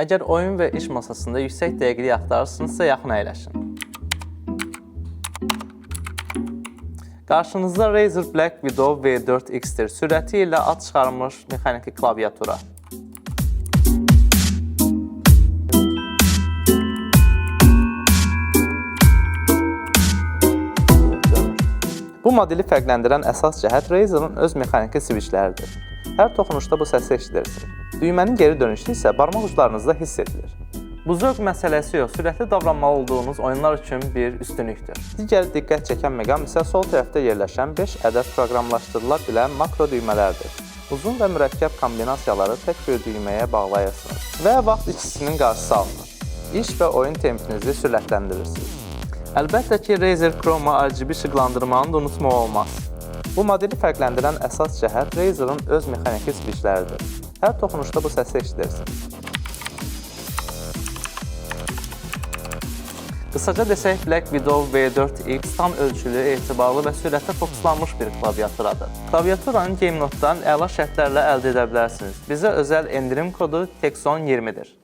Əgər oyun və iş masasında yüksək dəqiqlik axtarırsınızsa, yaxın əyləşin. Qarşınızda Razer Black Widow V4X-dir. Sürəti ilə ad çıxarmış mexaniki klaviatura. Bu modeli fərqləndirən əsas cəhət Razer-ın öz mexaniki switchləridir. Hər toxunuşda bu səsi eşidirsiniz. Düymənin geri dönüşü isə barmaq uclarınızda hiss edilir. Bu zövq məsələsi yox, sürətli davranmalı olduğunuz oyunlar üçün bir üstünlükdür. Digər diqqət çəkən məqam isə sol tərəfdə yerləşən 5 ədəd proqramlaşdırıla bilən makro düymələrdir. Uzun və mürəkkəb kombinasiyaları tək bir düyməyə bağlayırsınız və vaxt ikisinin qarşısı alınır. İş və oyun tempinizi sürətləndirirsiniz. Əlbəttə ki, Razer Chroma RGB işıqlandırmanı da unutmaq olmaz. Bu modeli fərqləndirən əsas cəhət Razer-ın öz mexaniki switchləridir. Hər toxunuşda bu səsi eşidirsiniz. Qısaca desək, Black Widow V4X tam ölçülü, etibarlı və sürətə fokuslanmış bir klaviaturadır. Klaviaturanı GameNote-dan əla şərtlərlə əldə edə bilərsiniz. Bizə özəl endirim kodu TEXON20-dir.